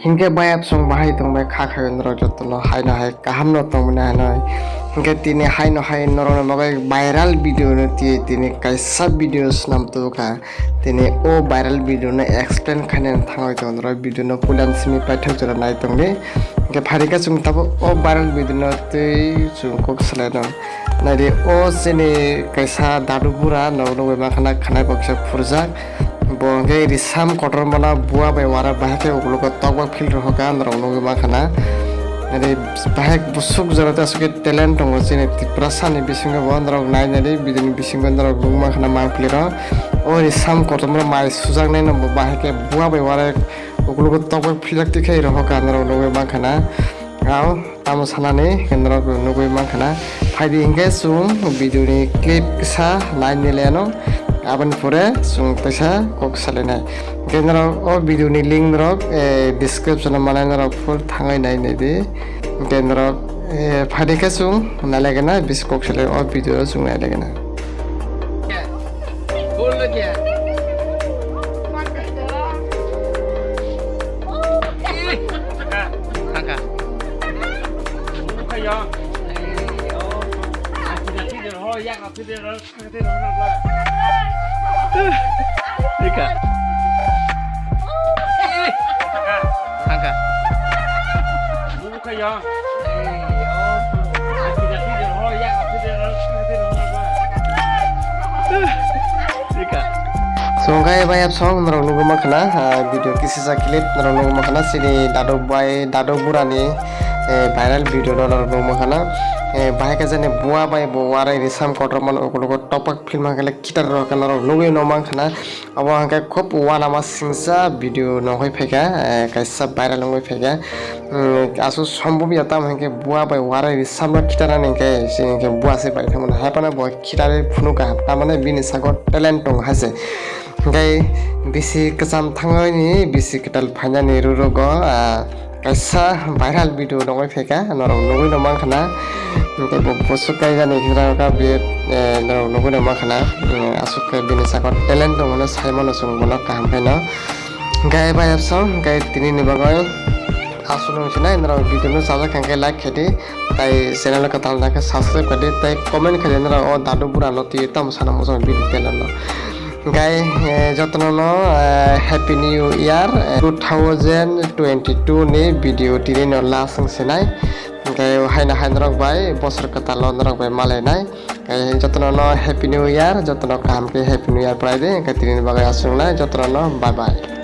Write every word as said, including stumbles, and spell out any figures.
Hinkhe bayapsong bahai tongbai kha khayo norok jotono haino hai kahamno tongmani hanoi. Hinkhe tini haino hai norokni bagwi viral video no twi tini kaisa video swnam tubukha. Tini o viral video no explain khainani thangwi tongo norok, video no puila simi paithak jora nai tongdi. Hinkhe phaikhe chwng tabuk o viral video no twi chwng kok salaino. Naidi o chini kaisa dadu bura norok nugwi mankha na khanai bo kisa phurjak. Bo hwnkhe risam kotormano bua bai wara bahai khe ukologo tokbak phil rohorkha norok nugwi mankha na. Naidi bahai busuk jora tei aswk khe talent tongo chini Tiprasani bisingo bo norok nai naidi video ni bisingo norok nugwi mankha na mangpili rok. O risam kotormano mai sujaknai no bo bahai khe bua bai wara ukologo tokbak philjak twi khe rohorkha norok nugwi mankha na. Ao tamo sanani norok nugwi mankha na. Phaidi hinkhe chwng video ni clip kisa nai nileno, aboni pore chwng teisa kok salainai. Hinkhe norok o video ni link norok, eh, description o manai norok full thangwi nai naidi. Hinkhe norok, eh, phaidi khe chwng nailaigena bisi kok salai o video o chwng nailaigena. Ika. Thangka. Ika. So, hwnkhe bayapsong norok nugwi mankha na, ah, video kisisa clip norok nugwi mankha na, chini dadu bai, dadu burani, eh, viral video no norok nugwi mankha na. Eh, bahai khe jani bua bai bo warai risam kotormano ukologo tokbak phil mankha le khitar rok norok nugwi no mankha na. Obo hwnkhe khub uanama singsa video nongkhoi phaikha, eh, kaisa viral wngwi phaikha. Hmm, aswk sombobya tamo hwnkhe bua bai warai risamno khitarnani hwnkhe chini hwnkhe bua se bai thangmani. Haphano bo khitarwi phunukha, tamani bini sago talent tongo hai se. Hwnkhe bisi kwcham thangwi ni bisi kwtal phainani rwrwgo, ah, kaisa viral video nongwi phaikha, norok nugwi no mankha na. Hinkhe bo bwswk kaijani hwnka khe be, eh, norok nugwi no mankha na. Hmm, aswk khe bini sakao talent tongmano saimano chwng bono kaham khaino. Hinkhe bayapsong, hinkhe tini ni bagwi aswk nung sinai norok video no chajak kha hinkhe like khaidi, tai channel o kwtal nang khe subscribe khaidi, tai comment khaidi norok o dadu bura no twi tamo sana muchung video talent no. Hinkhe, eh, jotono no, eh, Happy New Year, eh, two thousand twenty-two ni video tini no last wng sinai. Hinkhe haino hai norok bai bosor kwtal o norok bai malainai. Hinkhe jotono no Happy New Year, jotono kaham khe Happy New Year prai di. Hinkhe tini ni bagwi aswk nai, jotono no bye bye.